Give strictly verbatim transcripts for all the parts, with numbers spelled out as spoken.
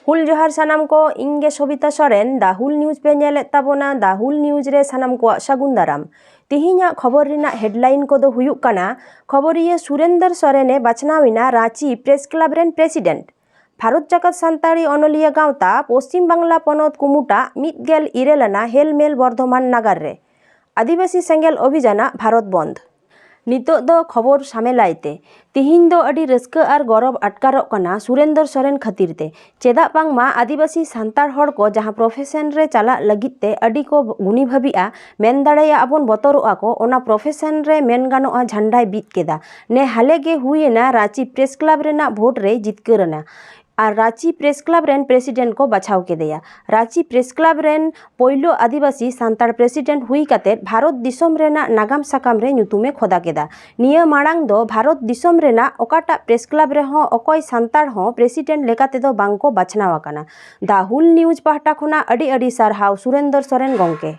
ᱦᱩᱞ ᱡᱚᱦᱟᱨ ᱥᱟᱱᱟᱢ ᱠᱚ, ᱤᱧ ᱜᱮ ᱥᱚᱵᱤᱛᱟ ᱥᱚᱨᱮᱱ, ᱫᱟ ᱦᱩᱞ ᱱᱤᱭᱩᱡᱽ ᱯᱮ ᱧᱮᱞᱮᱫ ᱛᱟᱵᱚᱱᱟ᱾ ᱫᱟ ᱦᱩᱞ ᱱᱤᱭᱩᱡᱽ ᱨᱮ ᱥᱟᱱᱟᱢ ᱠᱚᱣᱟᱜ ᱥᱟᱹᱜᱩᱱ ᱫᱟᱨᱟᱢ᱾ ᱛᱤᱦᱤᱧᱟᱜ ᱠᱷᱚᱵᱚᱨ ᱨᱮᱱᱟᱜ ᱦᱮᱰᱞᱟᱭᱤᱱ ᱠᱚᱫᱚ ᱦᱩᱭᱩᱜ ᱠᱟᱱᱟ, ᱠᱷᱚᱵᱚᱨᱤᱭᱟᱹ ᱥᱩᱨᱮᱱᱫᱚᱨ ᱥᱚᱨᱮᱱ ᱮ ᱵᱟᱪᱷᱱᱟᱣ ᱮᱱᱟ ᱨᱟᱸᱪᱤ ᱯᱨᱮᱥ ᱠᱞᱟᱵᱽ ᱨᱮᱱ ᱯᱨᱮᱥᱤᱰᱮᱱᱴ᱾ ᱵᱷᱟᱨᱚᱛ ᱡᱟᱠᱟᱛ ᱥᱟᱱᱛᱟᱲᱤ ᱚᱱᱚᱞᱤᱭᱟᱹ ᱜᱟᱶᱛᱟ ᱯᱚᱥᱪᱤᱢ ᱵᱟᱝᱞᱟ ᱯᱚᱱᱚᱛ ᱠᱩᱢᱩᱴᱟᱜ ᱢᱤᱫ ᱜᱮᱞ ᱤᱨᱟᱹᱞ ᱟᱱᱟ ᱦᱮᱞᱢᱮᱞ ᱵᱚᱨᱫᱷᱚᱢᱟᱱ ᱱᱟᱜᱟᱨ ᱨᱮ᱾ ᱟᱹᱫᱤᱵᱟᱹᱥᱤ ᱥᱮᱸᱜᱮᱞ ᱚᱵᱷᱤᱡᱟᱱᱟᱜ ᱵᱷᱟᱨᱚᱛ ᱵᱚᱱᱫᱷ᱾ ᱱᱤᱛᱚᱜ ᱫᱚ ᱠᱷᱚᱵᱚᱨ ᱥᱟᱢᱮᱞᱟᱭ ᱛᱮ᱾ ᱛᱤᱦᱤᱧ ᱫᱚ ᱟᱹᱰᱤ ᱨᱟᱹᱥᱠᱟᱹ ᱟᱨ ᱜᱚᱨᱚᱵᱽ ᱟᱴᱠᱟᱨᱚᱜ ᱠᱟᱱᱟ ᱥᱩᱨᱮᱱᱫᱚᱨ ᱥᱚᱨᱮᱱ ᱠᱷᱟᱹᱛᱤᱨ ᱛᱮ᱾ ᱪᱮᱫᱟᱜ ᱵᱟᱝᱢᱟ ᱟᱹᱫᱤᱵᱟᱹᱥᱤ ᱥᱟᱱᱛᱟᱲ ᱦᱚᱲ ᱠᱚ ᱡᱟᱦᱟᱸ ᱯᱨᱚᱯᱷᱮᱥᱚᱱ ᱨᱮ ᱪᱟᱞᱟᱜ ᱞᱟᱹᱜᱤᱫ ᱛᱮ ᱟᱹᱰᱤ ᱠᱚ ᱜᱩᱱᱤ ᱵᱷᱟᱹᱵᱤᱜᱼᱟ, ᱢᱮᱱ ᱫᱟᱲᱮᱭᱟᱜᱼᱟ ᱵᱚᱱ ᱵᱚᱛᱚᱨᱚᱜᱼᱟ ᱠᱚ, ᱚᱱᱟ ᱯᱨᱚᱯᱷᱮᱥᱚᱱ ᱨᱮ ᱢᱮᱱ ᱜᱟᱱᱚᱜᱼᱟ ᱡᱷᱟᱱᱰᱟᱭ ᱵᱤᱫ ᱠᱮᱫᱟ᱾ ᱱᱮ ᱦᱟᱞᱮ ᱜᱮ ᱦᱩᱭ ᱮᱱᱟ ᱨᱟᱸᱪᱤ ᱯᱨᱮᱥ ᱠᱞᱟᱵᱽ ᱨᱮᱱᱟᱜ ᱵᱷᱳᱴ ᱨᱮᱭ ᱡᱤᱛᱠᱟᱹᱨ ᱮᱱᱟ᱾ ᱟᱨ ᱨᱟᱸᱪᱤ ᱯᱨᱮᱥ ᱠᱞᱟᱵᱽ ᱨᱮᱱ ᱯᱨᱮᱥᱤᱰᱮᱱᱴ ᱠᱚ ᱵᱟᱪᱷᱟᱣ ᱠᱮᱫᱮᱭᱟ᱾ ᱨᱟᱸᱪᱤ ᱯᱨᱮᱥ ᱠᱞᱟᱵᱽ ᱨᱮᱱ ᱯᱳᱭᱞᱳ ᱟᱹᱫᱤᱵᱟᱹᱥᱤ ᱥᱟᱱᱛᱟᱲ ᱯᱨᱮᱥᱤᱰᱮᱱᱴ ᱦᱩᱭ ᱠᱟᱛᱮ ᱵᱷᱟᱨᱚᱛ ᱫᱤᱥᱚᱢ ᱨᱮᱱᱟᱜ ᱱᱟᱜᱟᱢ ᱥᱟᱠᱟᱢ ᱨᱮ ᱧᱩᱛᱩᱢᱮ ᱠᱷᱚᱫᱟ ᱠᱮᱫᱟ᱾ ᱱᱤᱭᱟᱹ ᱢᱟᱲᱟᱝ ᱫᱚ ᱵᱷᱟᱨᱚᱛ ᱫᱤᱥᱚᱢ ᱨᱮᱱᱟᱜ ᱚᱠᱟᱴᱟᱜ ᱯᱨᱮᱥ ᱠᱞᱟᱵᱽ ᱨᱮᱦᱚᱸ ᱚᱠᱚᱭ ᱥᱟᱱᱛᱟᱲ ᱦᱚᱸ ᱯᱨᱮᱥᱤᱰᱮᱱᱴ ᱞᱮᱠᱟ ᱛᱮᱫᱚ ᱵᱟᱝ ᱠᱚ ᱵᱟᱪᱷᱱᱟᱣ ᱟᱠᱟᱱᱟ᱾ ᱫᱟ ᱦᱩᱞ ᱱᱤᱭᱩᱡᱽ ᱯᱟᱦᱴᱟ ᱠᱷᱚᱱᱟᱜ ᱟᱹᱰᱤ ᱟᱹᱰᱤ ᱥᱟᱨᱦᱟᱣ ᱥᱩᱨᱮᱱᱫᱚᱨ ᱥᱚᱨᱮᱱ ᱜᱚᱢᱠᱮ᱾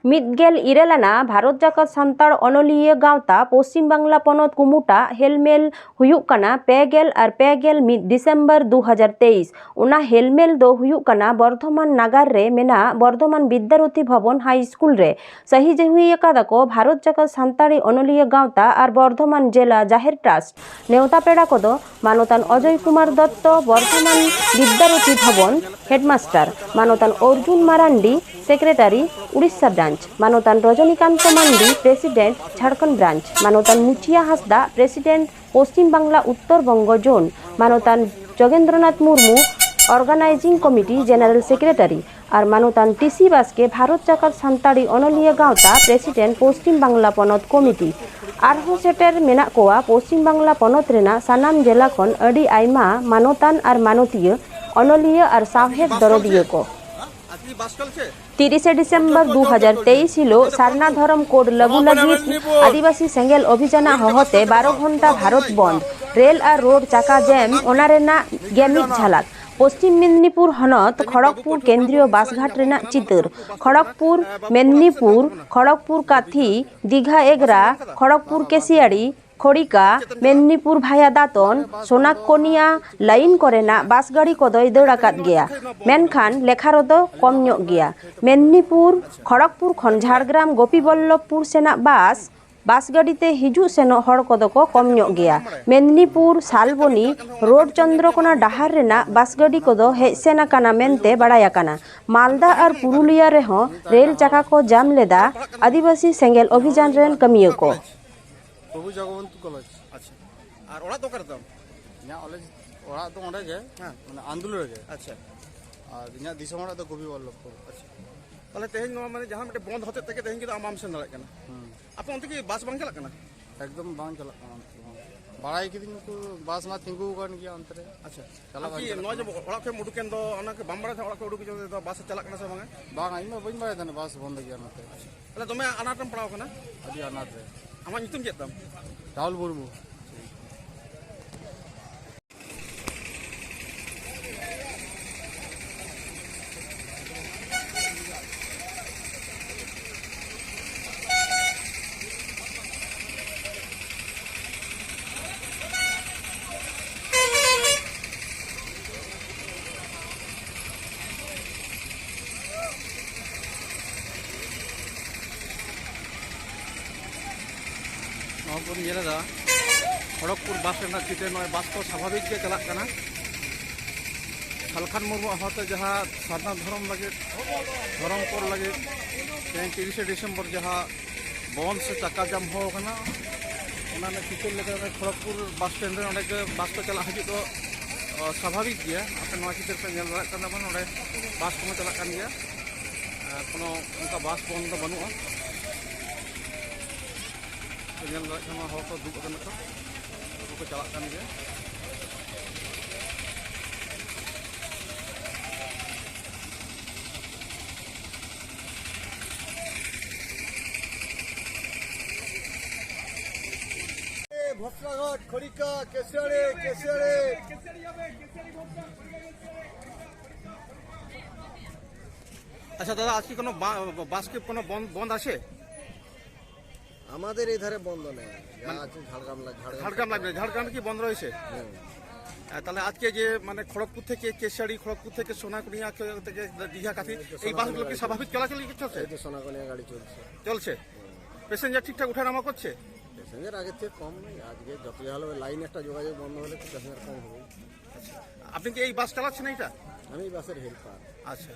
ᱢᱤᱫ ᱜᱮᱞ ᱤᱨᱟᱹᱞ ᱟᱱᱟ ᱵᱷᱟᱨᱚᱛ ᱡᱟᱠᱟᱛ ᱥᱟᱱᱛᱟᱲ ᱚᱱᱚᱞᱤᱭᱟᱹ ᱜᱟᱶᱛᱟ ᱯᱚᱥᱪᱤᱢ ᱵᱟᱝᱞᱟ ᱯᱚᱱᱚᱛ ᱠᱩᱢᱩᱴᱟ ᱦᱮᱞᱢᱮᱞ ᱦᱩᱭᱩᱜ ᱠᱟᱱᱟ ᱯᱮ ᱜᱮᱞ ᱟᱨ ᱯᱮ ᱜᱮᱞ ᱢᱤᱫ ᱰᱤᱥᱮᱢᱵᱚᱨ ᱫᱩ ᱦᱟᱡᱟᱨ ᱛᱮᱭᱤᱥ᱾ ᱚᱱᱟ ᱦᱮᱞᱢᱮᱞ ᱫᱚ ᱦᱩᱭᱩᱜ ᱠᱟᱱᱟ ᱵᱚᱨᱫᱷᱚᱢᱟᱱ ᱱᱟᱜᱟᱨ ᱨᱮ ᱢᱮᱱᱟᱜ ᱵᱚᱨᱫᱷᱚᱢᱟᱱ ᱵᱤᱫᱽᱫᱟᱨᱚᱛᱷᱤ ᱵᱷᱚᱵᱚᱱ ᱦᱟᱭ ᱥᱠᱩᱞ ᱨᱮ᱾ ᱥᱟᱹᱦᱤ ᱡᱩᱦᱤ ᱟᱠᱟᱫᱟ ᱠᱚ ᱵᱷᱟᱨᱚᱛ ᱡᱟᱠᱟᱛ ᱥᱟᱱᱛᱟᱲᱤ ᱚᱱᱚᱞᱤᱭᱟᱹ ᱜᱟᱶᱛᱟ ᱟᱨ ᱵᱚᱨᱫᱷᱚᱢᱟᱱ ᱡᱮᱞᱟ ᱡᱟᱦᱮᱨ ᱴᱨᱟᱥᱴ᱾ ᱱᱮᱣᱛᱟ ᱯᱮᱲᱟ ᱠᱚᱫᱚ ᱢᱟᱱᱚᱛᱟᱱ ᱚᱡᱚᱭ ᱠᱩᱢᱟᱨ ᱫᱚᱛᱛᱚ, ᱵᱚᱨᱫᱷᱚᱢᱟᱱ ᱵᱤᱫᱽᱫᱟᱨᱚᱛᱷᱤ ᱵᱷᱚᱵᱚᱱ ᱦᱮᱰᱢᱟᱥᱴᱟᱨ, ᱢᱟᱱᱚᱛᱟᱱ ᱚᱨᱡᱩᱱ ᱢᱟᱨᱟᱱᱰᱤ, ᱥᱮᱠᱨᱮᱴᱟᱨᱤ, ᱩᱲᱤᱥᱥᱟ ᱵᱨᱟᱧᱪ, ᱢᱟᱱᱚᱛᱟᱱ ᱨᱚᱡᱚᱱᱤᱠᱟᱱᱛᱚ ᱢᱟᱱᱰᱤ, ᱯᱨᱮᱥᱤᱰᱮᱱᱴ, ᱡᱷᱟᱲᱠᱷᱚᱸᱰ ᱵᱨᱟᱧᱪ, ᱢᱟᱱᱚᱛᱟᱱ ᱢᱩᱪᱤᱭᱟ ᱦᱟᱸᱥᱫᱟ, ᱯᱨᱮᱥᱤᱰᱮᱱᱴ, ᱯᱚᱥᱪᱤᱢ ᱵᱟᱝᱞᱟ ᱩᱛᱛᱚᱨ ᱵᱚᱝᱜᱚ ᱡᱳᱱ, ᱢᱟᱱᱚᱛᱟᱱ Jogendranath Murmu, organising committee general secretary, ᱟᱨ ᱢᱟᱱᱚᱛᱟᱱ ᱴᱤ ᱥᱤ ᱵᱟᱥᱠᱮ, ᱵᱷᱟᱨᱚᱛ ᱡᱟᱠᱟᱛ ᱥᱟᱱᱛᱟᱲᱤ ᱚᱱᱚᱞᱤᱭᱟᱹ ᱜᱟᱶᱛᱟ, ᱯᱨᱮᱥᱤᱰᱮᱱᱴ, ᱯᱚᱥᱪᱤᱢ ᱵᱟᱝᱞᱟ ᱯᱚᱱᱚᱛ ᱠᱚᱢᱤᱴᱤ᱾ ᱟᱨᱦᱚᱸ ᱥᱮᱴᱮᱨ ᱢᱮᱱᱟᱜ ᱠᱚᱣᱟ ᱯᱚᱥᱪᱤᱢ ᱵᱟᱝᱞᱟ ᱯᱚᱱᱚᱛ ᱨᱮᱱᱟᱜ ᱥᱟᱱᱟᱢ ᱡᱮᱞᱟ ᱠᱷᱚᱱ ᱟᱹᱰᱤ ᱟᱭᱢᱟ ᱢᱟᱱᱚᱛᱟᱱ ᱟᱨ ᱢᱟᱱᱚᱛᱤᱭᱟᱹ, ᱚᱱᱚᱞᱤᱭᱟᱹ ᱟᱨ ᱥᱟᱶᱦᱮᱫ ᱫᱚᱨᱚᱫᱤᱭᱟᱹ ᱠᱚ᱾ ᱛᱤᱨᱤᱥᱮ ᱰᱤᱥᱮᱢᱵᱚᱨ ᱫᱩ ᱦᱟᱡᱟᱨ ᱛᱮᱭᱤᱥ ᱦᱤᱞᱳᱜ ᱥᱟᱨᱱᱟ ᱫᱷᱚᱨᱚᱢ ᱠᱳᱰ ᱞᱟᱹᱜᱩ ᱞᱟᱹᱜᱤᱫ ᱟᱹᱫᱤᱵᱟᱹᱥᱤ ᱥᱮᱸᱜᱮᱞ ᱚᱵᱷᱤᱡᱟᱱᱟᱜ ᱦᱚᱦᱚᱛᱮ ᱵᱟᱨᱚ ᱜᱷᱚᱱᱴᱟ ᱵᱷᱟᱨᱚᱛ ᱵᱚᱱᱫ, ᱨᱮᱞ ᱟᱨ ᱨᱳᱰ ᱪᱟᱠᱟ ᱡᱮᱢ, ᱚᱱᱟ ᱨᱮᱱᱟᱜ ᱜᱮ ᱢᱤᱫ ᱡᱷᱟᱞᱟᱠ᱾ ᱯᱚᱥᱪᱤᱢ ᱢᱮᱫᱽᱱᱤᱯᱩᱨ ᱦᱚᱱᱚᱛ, ᱠᱷᱚᱲᱚᱜᱽᱯᱩᱨ ᱠᱮᱱᱫᱨᱤᱭᱚ ᱵᱟᱥ ᱜᱷᱟᱴ ᱨᱮᱱᱟᱜ ᱪᱤᱛᱟᱹᱨ᱾ ᱠᱷᱚᱲᱚᱜᱽᱯᱩᱨ, ᱢᱮᱫᱽᱱᱤᱯᱩᱨ, ᱠᱷᱚᱲᱚᱜᱽᱯᱩᱨ ᱠᱟᱛᱷᱤ, ᱫᱤᱜᱷᱟ ᱮᱜᱽᱨᱟ, ᱠᱷᱚᱲᱚᱜᱽᱯᱩᱨ ᱠᱮᱥᱤᱭᱟᱲᱤ, ᱠᱷᱚᱲᱤᱠᱟ, ᱢᱮᱫᱽᱱᱤᱯᱩᱨ ᱵᱷᱟᱭᱟ ᱫᱟᱛᱚᱱ, ᱥᱳᱱᱟᱠᱠᱚᱱᱤᱭᱟ ᱞᱟᱭᱤᱱ ᱠᱚᱨᱮᱱᱟᱜ ᱵᱟᱥ ᱜᱟᱹᱰᱤ ᱠᱚᱫᱚᱭ ᱫᱟᱹᱲ ᱟᱠᱟᱫ ᱜᱮᱭᱟ, ᱢᱮᱱᱠᱷᱟᱱ ᱞᱮᱠᱷᱟ ᱨᱮᱫᱚ ᱠᱚᱢ ᱧᱚᱜ ᱜᱮᱭᱟ᱾ ᱢᱮᱫᱽᱱᱤᱯᱩᱨ ᱠᱷᱚᱲᱚᱜᱽᱯᱩᱨ ᱠᱷᱚᱱ ᱡᱷᱟᱲᱜᱨᱟᱢ ᱜᱳᱯᱤᱵᱚᱞᱞᱚᱵᱷᱯᱩᱨ ᱥᱮᱱᱟᱜ ᱵᱟᱥ, ᱵᱟᱥ ᱜᱟᱹᱰᱤ ᱛᱮ ᱦᱤᱡᱩᱜ ᱥᱮᱱᱚᱜ ᱦᱚᱲ ᱠᱚᱫᱚ ᱠᱚ ᱠᱚᱢ ᱧᱚᱜ ᱜᱮᱭᱟ᱾ ᱢᱮᱫᱽᱱᱤᱯᱩᱨ ᱥᱟᱞᱵᱚᱱᱤ ᱨᱳᱰ ᱪᱚᱱᱫᱨᱚᱠᱳᱱᱟ ᱰᱟᱦᱟᱨ ᱨᱮᱱᱟᱜ ᱵᱟᱥ ᱜᱟᱹᱰᱤ ᱠᱚᱫᱚ ᱦᱮᱡ ᱥᱮᱱ ᱟᱠᱟᱱᱟ ᱢᱮᱱᱛᱮ ᱵᱟᱲᱟᱭ ᱟᱠᱟᱱᱟ᱾ ᱢᱟᱞᱫᱟ ᱟᱨ ᱯᱩᱨᱩᱞᱤᱭᱟ ᱨᱮᱦᱚᱸ ᱨᱮᱞ ᱪᱟᱠᱟ ᱠᱚ ᱡᱟᱢ ᱞᱮᱫᱟ ᱟᱹᱫᱤᱵᱟᱹᱥᱤ ᱥᱮᱸᱜᱮᱞ ᱚᱵᱷᱤᱡᱟᱱ ᱨᱮᱱ ᱠᱟᱹᱢᱤᱭᱟᱹ ᱠᱚ᱾ ᱯᱨᱚᱵᱷᱩ ᱡᱚᱜᱚᱵᱚᱱᱛᱩ ᱠᱚᱞᱮᱡᱽ᱾ ᱟᱪᱪᱷᱟ, ᱟᱨ ᱚᱲᱟᱜ ᱫᱚ ᱚᱠᱟ ᱨᱮᱛᱟᱢ? ᱤᱧᱟᱹᱜ ᱚᱞᱮᱡᱽ ᱚᱲᱟᱜ ᱫᱚ ᱚᱸᱰᱮ ᱜᱮ, ᱦᱮᱸ᱾ ᱢᱟᱱᱮ ᱟᱱᱫᱩᱞ ᱨᱮᱜᱮ᱾ ᱟᱪᱪᱷᱟ᱾ ᱟᱨ ᱤᱧᱟᱹᱜ ᱫᱤᱥᱚᱢ ᱚᱲᱟᱜ ᱫᱚ ᱜᱳᱵᱤ ᱵᱚᱞᱞᱚᱵᱷᱯᱩᱨ᱾ ᱟᱪᱪᱷᱟ, ᱛᱟᱦᱞᱮ ᱛᱮᱦᱮᱧ ᱱᱚᱣᱟ, ᱢᱟᱱᱮ, ᱡᱟᱦᱟᱸ ᱢᱤᱫᱴᱮᱱ ᱵᱚᱱᱫ ᱦᱚᱛᱮᱡ ᱛᱮᱜᱮ ᱛᱮᱦᱮᱧ ᱠᱤᱱᱛᱩ ᱟᱢ ᱵᱟᱢ ᱥᱮᱱ ᱫᱟᱲᱮᱭᱟᱜ ᱠᱟᱱᱟ᱾ ᱦᱩᱸ᱾ ᱟᱯᱮ ᱚᱱᱛᱮ ᱠᱤ ᱵᱟᱥ ᱵᱟᱝ ᱪᱟᱞᱟᱜ ᱠᱟᱱᱟ? ᱮᱠᱫᱚᱢ ᱵᱟᱝ ᱪᱟᱞᱟᱜ ᱠᱟᱱᱟ ᱚᱱᱛᱮ ᱫᱚ᱾ ᱵᱟᱲᱟᱭ ᱠᱤᱫᱟᱹᱧ ᱩᱱᱠᱩ ᱵᱟᱥ ᱢᱟ ᱛᱤᱸᱜᱩ ᱟᱠᱟᱱ ᱜᱮᱭᱟ ᱚᱱᱛᱮ ᱨᱮ᱾ ᱟᱪᱪᱷᱟ᱾ ᱪᱟᱞᱟᱜ ᱟᱢ ᱵᱟᱝ ᱠᱤ ᱪᱟᱞᱟᱜ ᱱᱚᱣᱟ ᱡᱮ ᱠᱟᱱᱟ᱾ ᱚᱲᱟᱜ ᱠᱷᱚᱱ ᱩᱰᱩᱠᱮᱱ ᱫᱚ, ᱚᱱᱟ ᱠᱤ ᱵᱟᱢ ᱵᱟᱲᱟᱭ ᱛᱟᱦᱮᱸᱫ ᱚᱲᱟᱜ ᱠᱷᱚᱱ ᱩᱰᱩᱠ ᱡᱚᱠᱷᱚᱱ ᱫᱚ ᱵᱟᱥ ᱪᱟᱞᱟᱜ ᱠᱟᱱᱟ ᱥᱮ ᱵᱟᱝᱟ? ᱵᱟᱝ, ᱤᱧ ᱢᱟ ᱵᱟᱹᱧ ᱵᱟᱲᱟᱭ ᱛᱟᱦᱮᱱᱟ ᱵᱟᱥ ᱵᱚᱱᱫ ᱜᱮᱭᱟ ᱱᱚᱛᱮ᱾ ᱛᱟᱦᱞᱮ ᱫᱚᱢᱮ ᱟᱱᱟᱴ ᱨᱮᱢ ᱯᱟᱲᱟᱣ ᱠᱟᱱᱟ᱾ ᱟᱹᱰᱤ ᱟᱱᱟᱴ ᱨᱮ᱾ ᱟᱢᱟᱜ ᱧᱩᱛᱩᱢ ᱪᱮᱫ ᱛᱟᱢ? ᱨᱟᱦᱩᱞ ᱢᱩᱨᱢᱩ᱾ ᱱᱚᱣᱟ ᱵᱚᱱ ᱧᱮᱞ ᱮᱫᱟ ᱠᱷᱚᱲᱚᱜᱽᱯᱩᱨ ᱵᱟᱥ ᱨᱮᱱᱟᱜ ᱪᱤᱛᱟᱹᱨ᱾ ᱱᱚᱜᱼᱚᱭ ᱵᱟᱥ ᱠᱚ ᱥᱟᱵᱷᱟᱵᱤᱠ ᱜᱮ ᱪᱟᱞᱟᱜ ᱠᱟᱱᱟ᱾ ᱥᱟᱞᱠᱷᱟᱱ ᱢᱩᱨᱢᱩᱣᱟᱜ ᱦᱚᱛᱮ ᱡᱟᱦᱟᱸ ᱥᱟᱨᱱᱟ ᱫᱷᱚᱨᱚᱢ ᱞᱟᱹᱜᱤᱫ, ᱫᱷᱚᱨᱚᱢ ᱠᱚᱨ ᱞᱟᱹᱜᱤᱫ ᱛᱮᱦᱮᱧ ᱛᱤᱨᱤᱥᱮ ᱰᱤᱥᱮᱢᱵᱚᱨ ᱡᱟᱦᱟᱸ ᱵᱚᱱᱫᱷ ᱥᱮ ᱪᱟᱠᱟ ᱡᱟᱢ ᱦᱚᱸ ᱠᱟᱱᱟ, ᱚᱱᱟ ᱨᱮᱱᱟᱜ ᱪᱤᱛᱟᱹᱨ ᱞᱮᱠᱟ ᱠᱷᱚᱲᱚᱜᱽᱯᱩᱨ ᱵᱟᱥ ᱥᱴᱮᱱᱰ ᱨᱮ ᱚᱸᱰᱮ ᱜᱮ ᱵᱟᱥ ᱠᱚ ᱪᱟᱞᱟᱜ ᱦᱤᱡᱩᱜ ᱫᱚ, ᱚ, ᱥᱟᱵᱷᱟᱵᱤᱠ ᱜᱮᱭᱟ᱾ ᱟᱯᱮ ᱱᱚᱣᱟ ᱪᱤᱛᱟᱹᱨ ᱯᱮ ᱧᱮᱞ ᱫᱟᱲᱮᱭᱟᱜ ᱠᱟᱱ ᱛᱟᱵᱚᱱᱟ, ᱱᱚᱸᱰᱮ ᱵᱟᱥ ᱠᱚᱦᱚᱸ ᱪᱟᱞᱟᱜ ᱠᱟᱱ ᱜᱮᱭᱟ᱾ ᱟᱨ ᱠᱳᱱᱳ ᱚᱱᱠᱟ ᱵᱟᱥ ᱵᱚᱱᱫᱷ ᱫᱚ ᱵᱟᱹᱱᱩᱜᱼᱟ᱾ ᱯᱮ ᱧᱮᱞ ᱫᱟᱲᱮᱭᱟᱜ ᱠᱟᱱᱟ, ᱦᱚᱲ ᱠᱚ ᱫᱩᱲᱩᱵ ᱟᱠᱟᱱᱟ ᱠᱚ, ᱩᱱᱠᱩ ᱠᱚ ᱪᱟᱞᱟᱜ ᱠᱟᱱ ᱜᱮᱭᱟ᱾ ᱵᱷᱚᱥᱞᱟᱜᱷᱟᱴ, ᱠᱷᱚᱲᱤᱠᱟ, ᱠᱮᱥᱟᱲᱮ, ᱠᱮᱥᱟᱲᱮ᱾ আচ্ছা দাদা, আজকে কোনো বা-, বাস কি কোনো বন্ধ, বন্ধ আছে? আমাদের এই ধারে বন্ধ নেই, যা আছে ঝাড়গ্রাম লা- ঝাড়গ্রাম ঝাড়গ্রাম লাগবে। ঝাড়গ্রাম কি বন্ধ রয়েছে? আহ, তাহলে আজকে যে মানে খড়গপুর থেকে কেশিয়াড়ি, খড়গপুর থেকে সোনাকুনিয়া, কে- থেকে দীঘা কাঁথি, এই বাসগুলো কি স্বাভাবিক চলাচল কি চলছে? এই তো সোনাকুনিয়া গাড়ি চলছে। চলছে। প্যাসেঞ্জার ঠিকঠাক ওঠানামা করছে? প্যাসেঞ্জার আগের থেকে কম নেই। আজকে যত যা হলে লাইন একটা যোগাযোগ বন্ধ হলে তো প্যাসেঞ্জার কম হবে। আপনি কি এই বাস চালাচ্ছেন এইটা? আমি এই বাসের হেল্পার। আচ্ছা।